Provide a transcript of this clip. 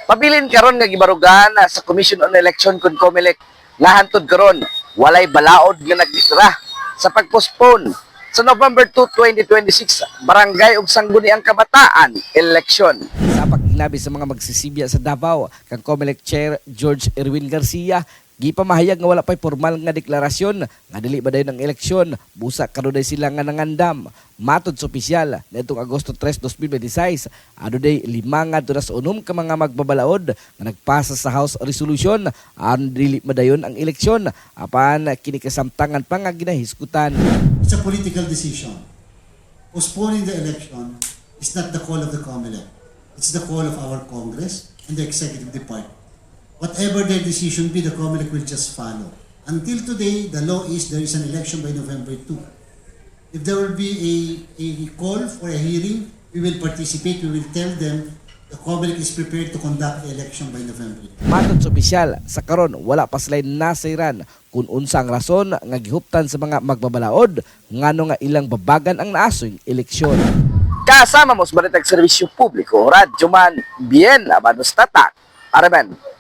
Pabilin karon nga gibarugan sa Commission on Election kon COMELEC nga hantod karon walay balaod nga nagdeklara sa pagpostpone sa November 2, 2026 barangay ug sangguniang kabataan election. Sa paglabi sa mga magsisibya sa Davao, kang COMELEC Chair George Erwin Garcia, gipamahayag nga wala pa'y formal nga deklarasyon nga dili ba dayon ang eleksyon, busa kanunay sila nga nangandam. Matod sa opisyal, nitong Agosto 3, 2026, adunay 506 ka mga magbabalaod nga nagpasa sa House Resolution aron dili madayon ang eleksyon apan kini kasamtangan pa nga ginahisgutan. It's a political decision. Postponing the election is not the call of the COMELEC. It's the call of our Congress and the executive department. Whatever their decision be, the COMELEC will just follow. Until today, the law is there is an election by November 2. If there will be a call for a hearing, we will participate. We will tell them the COMELEC is prepared to conduct the election by November 2. Matod sa opisyal, sa karon wala pa sila nasayran kung unsa ang rason nga gihuptan sa mga magbabalaod ngano nga ilang babagan ang naasoy eleksyon. Kasama mo sa Balitag Serbisyo Publiko, Radyo Man, Bien Abanos Tatak. Araman.